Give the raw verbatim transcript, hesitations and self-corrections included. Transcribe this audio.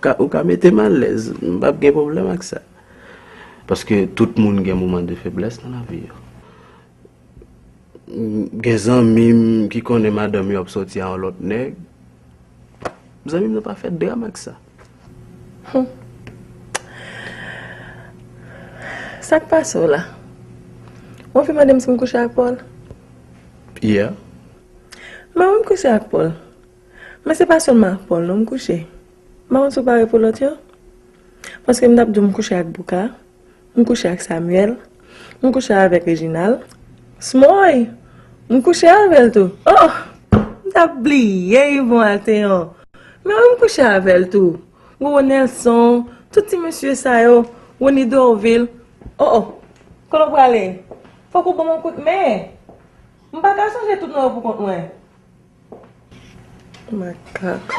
ka, ou ka mete m alèz. M p ap gen pwoblèm ak sa. Paske tout moun gen moman de feblès nan lavi yo. Gen zanmi m ki konnen madanm yo ap sòti a yon lòt nèg. Zanmi m nan pa fè dram ak sa. Sa k pase w la? Ou anvi mande m si m kouche ak Paul? Yeah. Mwen, m kouche ak Paul. Men se pa sèlman ak Paul non m kouche. M pa konn si w pare pou lòt yo. Paske m t ap di w m kouche ak Bouka, m kouche ak Samuel, m kouche avèk Reginald. Smoy! M kouche avè l tou. Oh! M t ap bliye Yvon Alteyon. Men wi, m kouche avè l tou. Wowo Nelson, tout ti mesye sa yo, Rony Dorvil. Oh, oh. Kote w prale? Fòk ou ban m yon kout men. M pa ka sonje tout non yo pou kont mwen. Makak.